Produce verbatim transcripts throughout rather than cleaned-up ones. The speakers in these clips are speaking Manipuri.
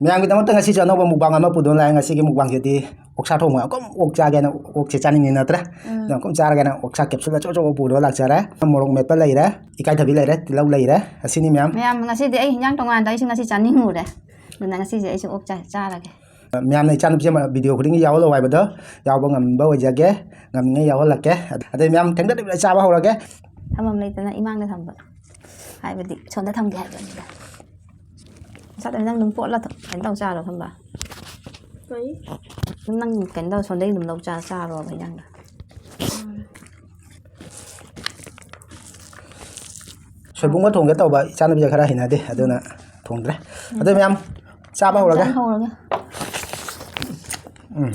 ꯃꯌꯥꯝꯒꯤꯗꯃꯛꯇ ꯉꯁꯤꯁꯨ ꯑꯅꯧꯕ mukbang ꯑꯃ ꯄꯨꯗꯨꯅ ꯂꯥꯛꯑꯦ꯫ ꯉꯁꯤꯒꯤ mukbangꯁꯤꯗꯤ ꯑꯣꯛꯁꯥ ꯊꯣꯡꯕ, ꯑꯗꯨꯝ ꯑꯣꯛ ꯆꯥꯒꯦꯅ, ꯑꯣꯛꯁꯦ ꯆꯥꯅꯤꯡꯉꯤ ꯅꯠꯇ꯭ꯔꯥ? ꯎꯝ꯫ ꯑꯗꯨꯅ ꯑꯗꯨꯝ ꯆꯥꯔꯒꯦꯅ ꯑꯣꯛꯁꯥ capsule ꯑꯆꯧ ꯑꯆꯧꯕ ꯄꯨꯗꯨꯅ ꯂꯥꯛꯆꯔꯦ꯫ ꯃꯣꯔꯣꯛ ꯃꯦꯠꯄ ꯂꯩꯔꯦ, ꯏꯀꯥꯏꯊꯕꯤ ꯂꯩꯔꯦ, ꯇꯤꯜꯍꯧ ꯂꯩꯔꯦ꯫ ꯑꯁꯤꯅꯤ ꯃꯌꯥꯝ꯫ ꯃꯌꯥꯝ, ꯉꯁꯤꯗꯤ ꯑꯩ ꯍꯤꯟꯖꯥꯡ ꯇꯣꯉꯥꯟꯗ ꯑꯩꯁꯨ ꯉꯁꯤ ꯆꯥꯅꯤꯡꯉꯨꯔꯦ꯫ ꯑꯗꯨꯅ ꯉꯁꯤꯁꯦ ꯑꯩꯁꯨ ꯑꯣꯛ ꯆꯥ-, ꯆꯥꯔꯒꯦ꯫ ꯃꯌꯥꯝꯅ ꯏꯆꯥꯅꯨꯄꯤꯁꯦ video ꯈꯨꯗꯤꯡꯒꯤ ꯌꯥꯎꯍꯜꯂꯣ ꯍꯥꯏꯕꯗꯣ ꯌꯥꯎꯕ ꯉꯝꯕ ꯑꯣꯏꯖꯒꯦ, ꯉꯝꯃꯤꯉꯩ ꯌꯥꯎꯍꯜꯂꯛꯀꯦ꯫ ꯑꯗꯩ ꯃꯌꯥꯝ ꯊꯦꯡꯗꯗꯕꯤꯗ ꯆꯥꯕ ꯍꯧꯔꯒꯦ꯫ ꯊꯝꯐꯝ ꯂꯩꯇꯅ ꯏꯃꯥꯡꯗ ꯊꯝꯕ, ꯍꯥꯏꯕꯗꯤ ꯁꯣꯝꯗ ꯊꯝꯒꯦ ꯍꯥꯏꯕꯅꯤꯗ꯫ ꯃꯁꯥꯗ ꯅꯪ ꯑꯗꯨꯝ ꯀꯣꯠꯂ ꯊꯝ-, ꯀꯩꯅꯣ ꯇꯧ ꯆꯥꯔꯣ ꯈꯪꯕ? ꯀꯩ? ꯑꯗꯨꯝ ꯅꯪ ꯀꯩꯅꯣ ꯇꯧ, ꯁꯣꯝꯗꯩ ꯑꯗꯨꯝ ꯂꯧ ꯆꯥ-, ꯆꯥꯔꯣꯕ ꯍꯤꯟꯖꯥꯡꯗꯣ꯫ ꯎꯝ꯫ ꯁꯣꯏꯕꯨꯝꯒ ꯊꯣꯡꯒꯦ ꯇꯧꯕ, ꯏꯆꯥꯅꯨꯄꯤꯁꯦ ꯈꯔ ꯍꯩꯅꯗꯦ, ꯑꯗꯨꯅ ꯊꯣꯡꯗ꯭ꯔꯦ꯫ ꯑꯗꯨ ꯃꯌꯥꯝ ꯆꯥꯕ ꯍꯧꯔꯒꯦ꯫ ꯆꯥꯕ ꯍꯧꯔꯒꯦ꯫ ꯎꯝ꯫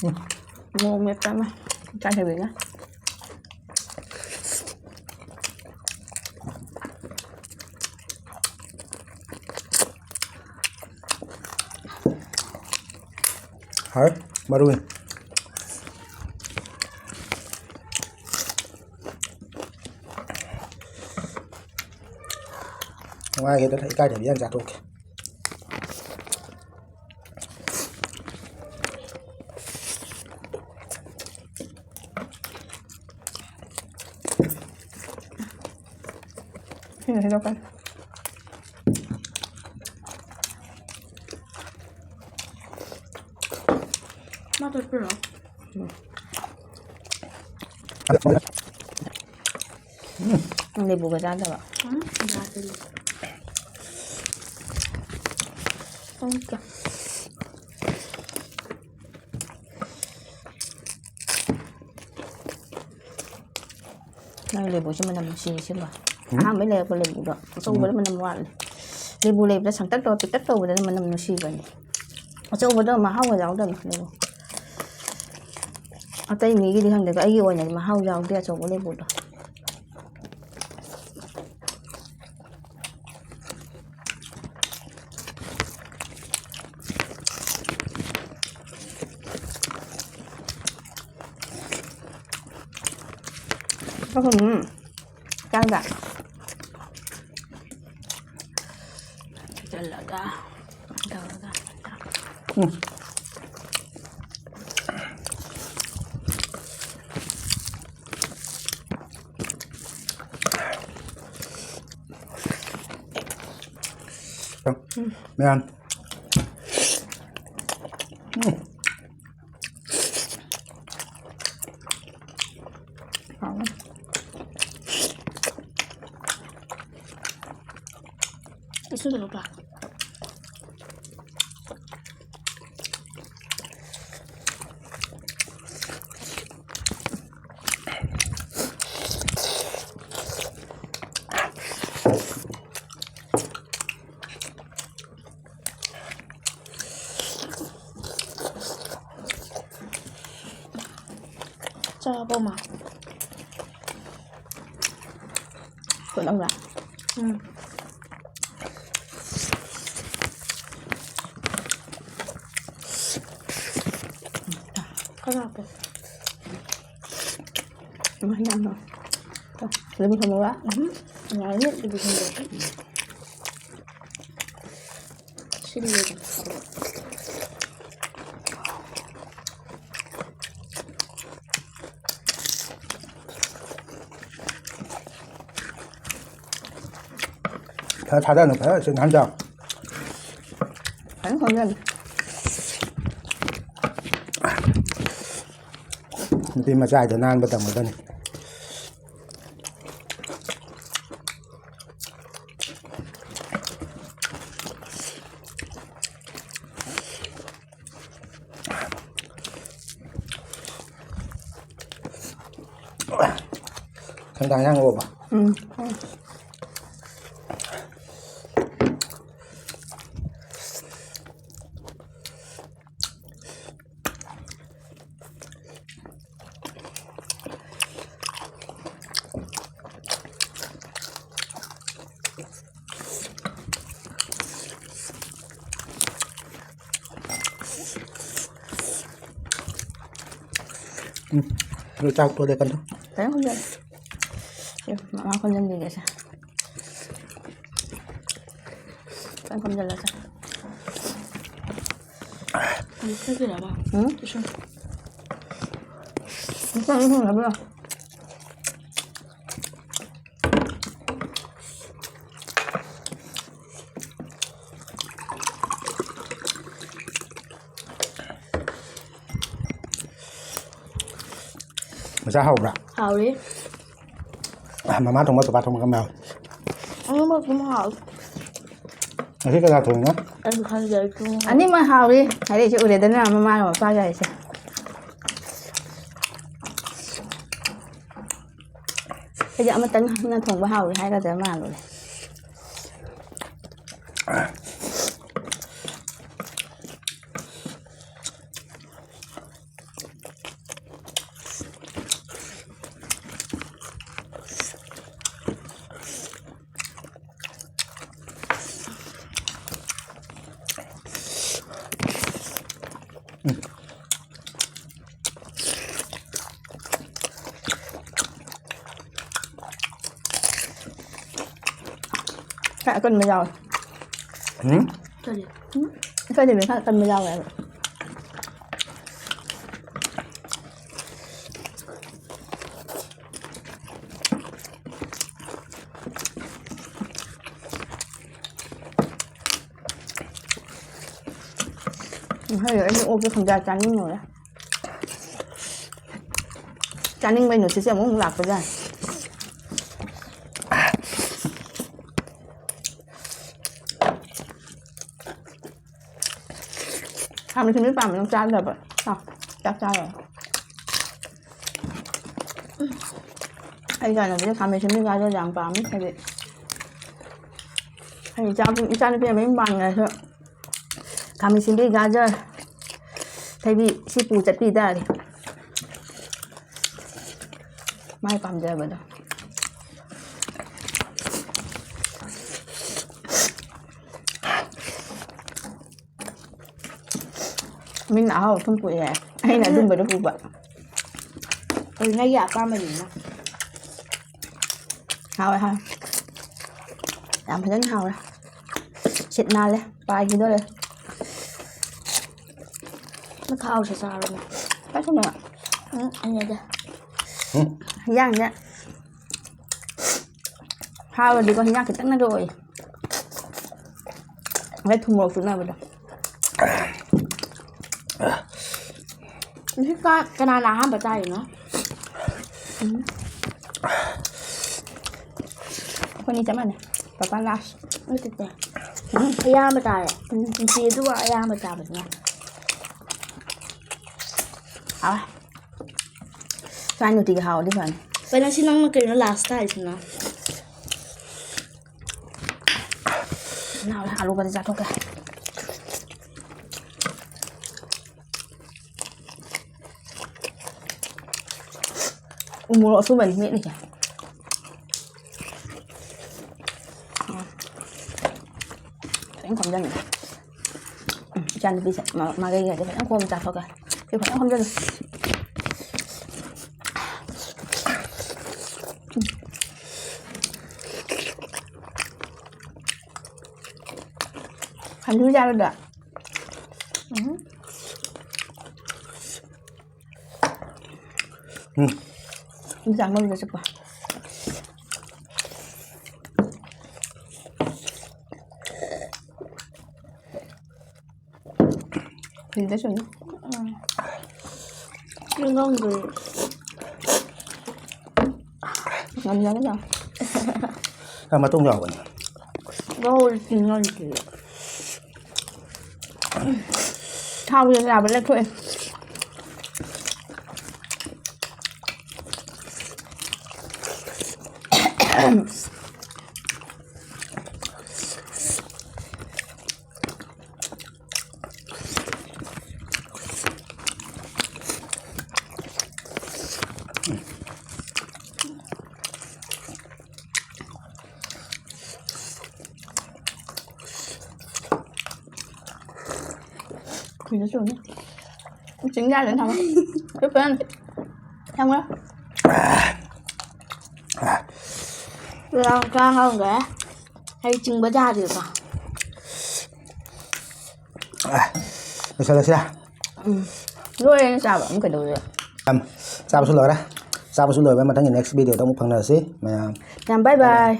ꯎꯝ꯫ ꯃꯣꯔꯣꯛ ꯃꯦꯠꯄ ꯑꯃ ꯆꯥꯈꯤꯕꯒ꯫ ꯍꯥꯎꯋꯦ, ꯃꯔꯨ ꯑꯣꯏꯅ꯫ ꯅꯨꯡꯉꯥꯏꯒꯦꯗ, ꯏꯀꯥꯏꯗꯕꯤ ꯌꯥꯝ ꯆꯥꯊꯣꯛꯀꯦ꯫ ꯁꯤꯅ ꯁꯤꯗꯣꯛꯀꯅꯤ꯫ ꯃꯥ ꯇꯣꯠꯄꯤꯔꯣ꯫ ꯎꯝ꯫ ꯅꯪ ꯂꯦꯕꯨꯒ ꯆꯥꯗꯕ? ꯎꯝ, ꯆꯥꯗꯦ꯫ ꯑꯣꯀꯦ꯫ ꯅꯪ ꯂꯦꯕꯨꯁꯦ ꯃꯅꯝ ꯅꯨꯡꯁꯤꯌꯦ ꯁꯤꯃ꯫ ꯎꯝ꯫ ꯑꯍꯥꯟꯕꯩ ꯂꯩꯔꯛꯄ ꯂꯦꯕꯨꯗꯣ ꯑꯆꯧꯕꯗ ꯎꯝ꯫ ꯃꯅꯝ ꯋꯥꯠꯂꯦ꯫ ꯂꯦꯕꯨ ꯂꯩꯕꯗ ꯁꯪꯇꯛ ꯇꯧꯔ ꯄꯤꯛꯇꯛ ꯇꯧꯕꯗꯅ ꯃꯅꯝ ꯅꯨꯡꯁꯤꯕꯅꯦ꯫ ꯑꯆꯧꯕꯗꯣ ꯃꯍꯥꯎꯒ ꯌꯥꯎꯗꯕꯅꯦ ꯂꯦꯕꯨ꯫ ꯑꯇꯩ ꯃꯤꯒꯤꯗꯤ ꯈꯪꯗꯦꯀꯣ, ꯑꯩꯒꯤ ꯑꯣꯏꯅꯗꯤ ꯃꯍꯥꯎ ꯌꯥꯎꯗꯦ ꯑꯆꯧꯕ ꯂꯦꯕꯨꯗꯣ꯫ ꯎꯝ꯫ ꯆꯥꯡꯗ꯫ ꯍꯩꯖꯜꯂꯒ ꯇꯧꯔꯒ꯫ ꯎꯝ꯫ ꯃꯌꯥꯝ꯫ ꯎꯝ꯫ ꯍꯥꯎꯋꯦ꯫ ꯏꯁꯤꯡꯗꯣ ꯂꯨꯄꯥ꯫ ꯆꯥꯕ ꯃꯥ꯫ ꯐꯨꯠꯂꯝꯕ꯭ꯔꯥ? ꯎꯝ꯫ ꯈꯔ ꯍꯥꯞꯄꯣ꯫ ꯀꯃꯥꯏꯅ ꯌꯥꯝꯅ? ꯑꯗꯨꯝ ꯊꯝꯃꯕ? ꯎꯝ꯫ ꯌꯥꯔꯅꯤ, ꯑꯗꯨꯗꯤ ꯊꯝꯖꯔꯒꯦ꯫ ꯁꯤꯜꯂꯦ꯫ ꯈꯔ ꯊꯥꯗꯅ ꯐꯖꯅ ꯁꯤ ꯅꯥꯟ ꯆꯥꯎ꯫ ꯐꯖꯅ ꯈꯣꯝꯖꯜꯂꯦ꯫ ꯅꯨꯄꯤ ꯃꯆꯥ ꯍꯥꯏꯗꯣ ꯅꯥꯟꯕ ꯇꯝꯒꯗꯕꯅꯤ꯫ ꯈꯪꯗꯥ ꯌꯥꯝ ꯉꯧꯕ꯫ ꯎꯝ꯫ ꯎꯝ, ꯑꯗꯨ ꯆꯥꯛ ꯇꯣꯠꯂꯦ ꯀꯟꯅ꯫ ꯀꯩꯅꯣ ꯍꯧꯖꯤꯛ? ꯑꯦ, ꯃꯃꯥ ꯈꯣꯟꯖꯟꯕꯤꯒꯦꯁꯦ꯫ ꯈꯤꯇꯪ ꯈꯣꯟꯖꯜꯂꯁꯦ꯫ ꯑꯃꯨꯛ ꯊꯛꯇꯣꯏꯔꯕ? ꯎꯝ? ꯏꯁꯤꯡ꯫ ꯏꯁꯤꯡ ꯊꯛꯅꯕ꯭ꯔꯣ? ꯃꯆꯥ ꯍꯥꯎꯕ꯭ꯔꯥ? ꯍꯥꯎꯔꯤ꯫ ꯑ, ꯃꯃꯥ ꯊꯣꯡꯕ, ꯄꯄꯥ ꯊꯣꯡꯕ ꯀꯔꯝꯕ ꯍꯥꯎꯏ? ꯑꯅꯤꯃꯛ ꯑꯗꯨꯝ ꯍꯥꯎꯏ꯫ ꯉꯁꯤ ꯀꯅꯥ ꯊꯣꯡꯉꯤꯅꯣ? ꯑꯩꯁꯨ ꯈꯪꯗꯦ, ꯑꯩ ꯊꯣꯡꯉꯦ꯫ ꯑꯅꯤꯃꯛ ꯍꯥꯎꯔꯤ꯫ ꯍꯥꯏꯔꯛꯏꯁꯦ ꯎꯔꯦꯗꯅ, ꯃꯃꯥꯒ ꯃꯄꯥꯒ ꯍꯥꯏꯁꯦ꯫ ꯑꯩꯗꯤ ꯑꯃꯇꯪꯅ ꯊꯣꯡꯕ ꯍꯥꯎꯏ ꯍꯥꯏꯒꯗꯕ ꯃꯥꯜꯂꯨꯔꯦ꯫ ꯈꯔ ꯑꯀꯟꯕ ꯌꯥꯎꯋꯦ꯫ ꯎꯝ? ꯀꯔꯤ? ꯎꯝ? ꯑꯀꯟꯕ ꯈꯔ ꯑꯀꯟꯕ ꯌꯥꯎꯋꯦ ꯍꯥꯏꯕ꯫ ꯉꯁꯥꯏ ꯑꯩꯗꯤ ꯑꯣꯛꯁꯦ ꯈꯪꯖꯥ ꯆꯥꯅꯤꯡꯉꯨꯔꯦ꯫ ꯆꯥꯅꯤꯡꯕꯩ ꯅꯨꯡꯁꯤꯠꯁꯦ ꯑꯃꯨꯛ ꯑꯃꯨꯛ ꯂꯥꯛꯄꯖꯥꯠꯅꯤ꯫ ꯈꯥꯃꯦꯟ ꯑꯁꯤꯟꯕꯤ ꯄꯥꯝꯕ ꯅꯪ ꯆꯥꯗꯕ? ꯆꯥꯎ, ꯆꯥꯛ ꯆꯥꯔꯣ꯫ ꯑꯩ ꯏꯆꯥꯅꯨꯄꯤꯁꯦ ꯈꯥꯃꯦꯟ ꯑꯁꯤꯟꯕꯤ ꯒꯥꯖꯔ ꯌꯥꯝ ꯄꯥꯝꯃꯤ꯫ ꯍꯥꯏꯗꯤ ꯑꯩ ꯏꯆꯥ-, ꯏꯆꯥꯅꯨꯄꯤ ꯃꯌꯨꯝ ꯄꯥꯟꯈ꯭ꯔꯁꯨ ꯈꯥꯃꯦꯟ ꯑꯁꯤꯟꯕꯤ ꯒꯥꯖꯔ ꯊꯩꯕꯤ ꯁꯤ ꯄꯨ ꯆꯠꯄꯤ ꯇꯥꯔꯦ꯫ ꯃꯥꯏ ꯄꯥꯝꯖꯕꯗꯣ꯫ ꯃꯤꯅ ꯑꯍꯥꯎ ꯑꯊꯨꯝ ꯄꯨꯔꯛꯑꯦ ꯍꯥꯏ, ꯑꯩꯅ ꯑꯗꯨꯝꯕꯗꯣ ꯄꯨꯕ꯫ ꯑꯗꯨꯅ ꯑꯩꯒꯤ ꯑꯄꯥꯝꯕꯅꯤꯅ꯫ ꯍꯥꯎꯋꯦ, ꯍꯥꯎꯋꯦ꯫ ꯌꯥꯝ ꯐꯖꯅ ꯍꯥꯎꯔꯦ꯫ ꯁꯤꯠ ꯅꯥꯜꯂꯦ꯫ ꯄꯥꯏꯈꯤꯗꯣꯔꯦ꯫ ꯃꯈꯥꯎꯁꯦ ꯆꯥꯔꯣꯅꯦ꯫ ꯀꯩꯁꯨꯅꯦ꯫ ꯎꯝ, ꯑꯩꯅꯗꯤ꯫ ꯎꯝ꯫ ꯍꯤꯟꯖꯥꯡꯁꯦ ꯍꯥꯎꯔꯗꯤꯀꯣ, ꯍꯤꯟꯖꯥꯡ ꯈꯤꯇꯪꯅꯒ ꯑꯣꯏ꯫ ꯑꯗꯩ ꯊꯨꯝ ꯃꯣꯔꯣꯛ ꯆꯨꯅꯕꯗꯣ꯫ ꯉꯁꯤ ꯆꯥꯛ ꯀꯅꯥꯅ ꯑꯍꯥꯟꯕ ꯆꯥꯔꯤꯅꯣ? ꯎꯝ꯫ ꯑꯩꯈꯣꯏꯅꯤ ꯆꯞ ꯃꯥꯟꯅꯩ꯫ Papa last꯫ ꯅꯠꯇꯦ꯫ ꯎꯝ꯫ ꯑꯌꯥꯝꯕ ꯆꯥꯔꯦ꯫ ꯎꯝ꯫ ꯏꯆꯦ ꯑꯗꯨꯒ ꯑꯌꯥꯝꯕ ꯆꯥꯕꯗꯨꯅ꯫ ꯍꯥꯎꯋꯦ꯫ ꯁꯨꯃꯥꯏꯅ ꯅꯨꯡꯇꯤꯒꯤ ꯍꯥꯎꯔꯗꯤ ꯐꯅꯤ꯫ ꯀꯩꯅꯣ ꯁꯤ ꯅꯪꯅ ꯀꯩꯅꯣ last ꯇꯥꯔꯤꯁꯤꯅ? ꯅꯥꯎꯔꯦ, ꯑꯂꯨꯒꯗꯤ ꯆꯥꯊꯣꯛꯀꯦ꯫ ꯎ ꯃꯣꯔꯣꯛ ꯑꯁꯨꯕꯅꯤ ꯃꯦꯠꯂꯤꯁꯦ꯫ ꯐꯖꯅ ꯈꯣꯝꯖꯟꯒꯦ꯫ ꯎꯝ, ꯏꯆꯥꯅꯨꯄꯤꯁꯦ ꯃ-, ꯃꯔꯩꯒꯁꯦ ꯐꯖꯅ ꯈꯣꯝ ꯆꯥꯊꯣꯛꯀꯦ꯫ ꯁꯤ ꯐꯖꯅ ꯈꯣꯝꯖꯜꯂꯨ꯫ ꯈꯥꯖꯤꯡ ꯆꯥꯔꯣꯏꯗ꯭ꯔꯣ? ꯎꯝ꯫ ꯎꯝ꯫ ꯏꯟꯖꯥꯡ ꯃꯔꯨꯗ ꯆꯠꯄ꯫ ꯐ꯭ꯔꯤꯖꯇ ꯁꯨꯝ꯫ ꯎꯝ꯫ ꯉꯝꯗ꯭ꯔꯦ꯫ ꯉꯝꯖꯔꯦ ꯌꯥꯝ꯫ ꯁꯥ ꯃꯇꯣꯡ ꯌꯥꯎꯕꯅꯦ꯫ ꯉꯧꯔꯗꯤ ꯉꯝꯗ꯭ꯔꯦ꯫ ꯊꯥꯎꯁꯦ ꯆꯥꯕ ꯂꯦꯞꯊꯣꯛꯑꯦ꯫ ꯈꯨꯏꯗ ꯆꯨꯝꯃꯤ꯫ ꯆꯤꯡ ꯌꯥꯔꯦ ꯊꯝꯃꯣ꯫ ꯆꯨꯞꯄꯦ꯫ ꯊꯝꯃꯣ꯫ ꯌꯥꯝ ꯆꯥ ꯉꯝꯗ꯭ꯔꯦ꯫ ꯑꯩ ꯆꯤꯡꯕ ꯌꯥꯗꯦꯕ꯫ ꯑ, ꯂꯣꯏꯁꯜꯂꯁꯤꯔꯥ? ꯂꯣꯏꯔꯦꯅ ꯆꯥꯕ ꯑꯃꯨꯛ ꯀꯩꯗꯧꯗꯣꯏꯕ? ꯌꯥꯝ ꯆꯥꯕꯁꯨ ꯂꯣꯏꯔꯦ꯫ ꯆꯥꯕꯁꯨ ꯂꯣꯏꯕ ꯃꯊꯪꯒꯤ next video ꯗ ꯑꯃꯨꯛ ꯐꯪꯅꯔꯁꯤ ꯃꯌꯥꯝ꯫ ꯌꯥꯝ bye bye꯫